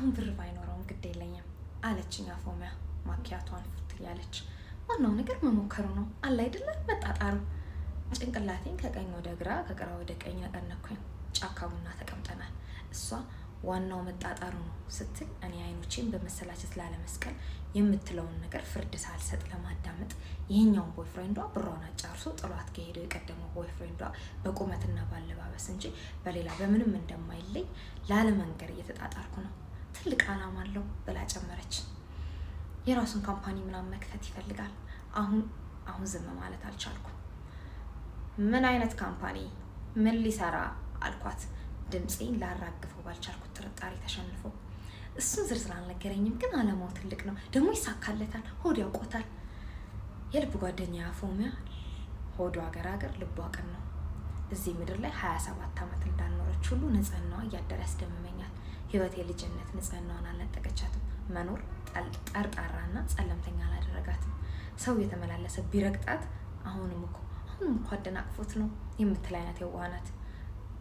አሁን ብር ባይኖረውም ግድ የለኝም አለችኝ አፎሚያ ማኪያቷን ፉት እያለች። ዋናው ነገር መሞከሩ ነው አለ አይደለ? መጣጣሩ። ጭንቅላቴን ከቀኝ ወደ ግራ ከግራ ወደ ቀኝ ነቀነኩኝ። ጫካ ቡና ተቀምጠናል። እሷ ዋናው መጣጣሩ ነው ስትል እኔ አይኖቼን በመሰላቸት ላለመስቀል የምትለውን ነገር ፍርድ ሳልሰጥ ለማዳመጥ ይሄኛውን boyfriend ዷ ብሯን አጫርሶ ጥሏት ከሄደው የቀደመው boyfriend ዷ በቁመትና ባለባበስ እንጂ በሌላ በምንም እንደማይለይ ላለመንገር እየተጣጣርኩ ነው። ትልቅ ዓላማ አለው ብላ ጨመረች። የራሱን company ምናምን መክፈት ይፈልጋል። አሁን አሁን ዝም ማለት አልቻልኩም። ምን አይነት company? ምን ሊሰራ አልኳት። ድምፄን ላራግፈው ባልቻልኩት ጥርጣሬ ተሸንፎ። እሱን ዝርዝር አልነገረኝም፣ ግን አላማው ትልቅ ነው፣ ደግሞ ይሳካለታል። ሆድ ያውቆታል። የልብ ጓደኛ አፎሚያ ሆዷ ገራገር ልቧ ቅን ነው። እዚህ ምድር ላይ 27 ዓመት እንዳልኖረች ሁሉ ንጽህናዋ እያደረ ያስደምመኛል። ህይወት የልጅነት ንጽህናዋን አልነጠቀቻትም። መኖር ጠርጣራና ጸለምተኛ አላደረጋትም። ሰው እየተመላለሰ ቢረግጣት አሁንም እኮ አደናቅፎት ነው የምትል አይነት የዋህ ናት።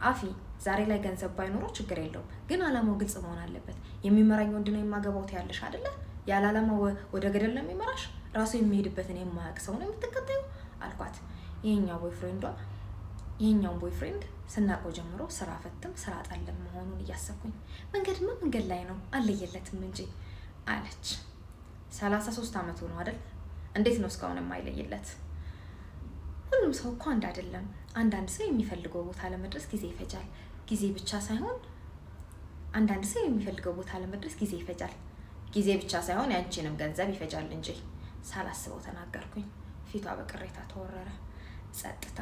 አፊ ዛሬ ላይ ገንዘብ ባይኖረው ችግር የለውም፣ ግን አላማው ግልጽ መሆን አለበት። የሚመራኝ ወንድ ነው የማገባው ትያለሽ አይደለ? ያለ አላማው ወደ ገደል ነው የሚመራሽ። ራሱ የሚሄድበትን የማያውቅ ሰው ነው የምትከተዩ አልኳት። ይሄኛውን boyfriend ስናውቀው ጀምሮ ስራ ፈትም ስራ ጠልም መሆኑን እያሰብኩኝ መንገድማ መንገድ ላይ ነው አለየለትም እንጂ አለች። 33 ዓመቱ ነው አይደል? እንዴት ነው እስካሁን የማይለይለት? ሁሉም ሰው እኮ አንድ አይደለም። አንዳንድ ሰው የሚፈልገው ቦታ ለመድረስ ጊዜ ይፈጃል። ጊዜ ብቻ ሳይሆን አንዳንድ ሰው የሚፈልገው ቦታ ለመድረስ ጊዜ ይፈጃል። ጊዜ ብቻ ሳይሆን ያንቺንም ገንዘብ ይፈጃል እንጂ ሳላስበው ተናገርኩኝ። ፊቷ በቅሬታ ተወረረ። ጸጥታ።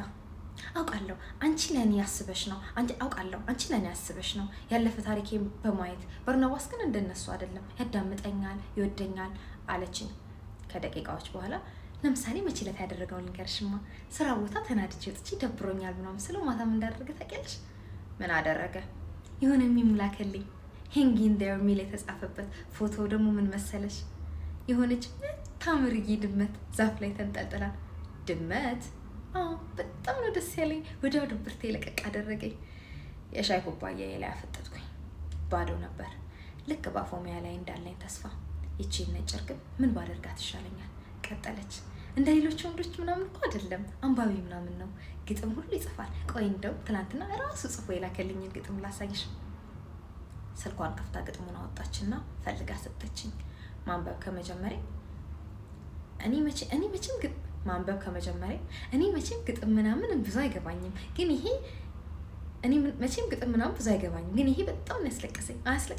አውቃለሁ አንቺ ለእኔ ያስበሽ ነው። አንቺ አውቃለሁ አንቺ ለእኔ ያስበሽ ነው ያለፈ ታሪኬን በማየት። በርናባስ ግን እንደነሱ አይደለም፣ ያዳምጠኛል፣ ይወደኛል አለችኝ። ከደቂቃዎች በኋላ ለምሳሌ መቼ ዕለት ያደረገውን ልንገርሽማ። ስራ ቦታ ተናድጄ ወጥቼ ደብሮኛል ምናምን ስለው ማታ ምን እንዳደረገ ታውቂያለሽ? ምን አደረገ? የሆነ meme ላከልኝ፣ "Hang in there" የሚል የተጻፈበት። ፎቶ ደግሞ ምን መሰለሽ? የሆነች ታምርዬ ድመት ዛፍ ላይ ተንጠልጥላ። ድመት? አዎ፣ በጣም ነው ደስ ያለኝ። ወዲያው ድብርቴ ለቀቅ አደረገኝ። የሻይ ኩባያዬ ላይ አፈጠጥኩኝ። ባዶ ነበር። ልክ በአፎሚያ ላይ እንዳለኝ ተስፋ። ይቺን ነጭ እርግብ ምን ባደርጋት ይሻለኛል? ቀጠለች። እንደ ሌሎች ወንዶች ምናምን እኮ አይደለም፣ አንባቢ ምናምን ነው። ግጥም ሁሉ ይጽፋል። ቆይ እንደው ትናንትና ራሱ ጽፎ የላከልኝን ግጥም ላሳይሽ። ስልኳን ከፍታ ግጥሙን አወጣችና ፈልጋ ሰጠችኝ። ማንበብ ከመጀመሪያ እኔ መቼም ማንበብ ከመጀመሪያ እኔ መቼም ግጥም ምናምን ብዙ አይገባኝም፣ ግን ይሄ እኔ መቼም ግጥም ምናምን ብዙ አይገባኝም፣ ግን ይሄ በጣም ነው ያስለቀሰኝ። አያስለቅስም?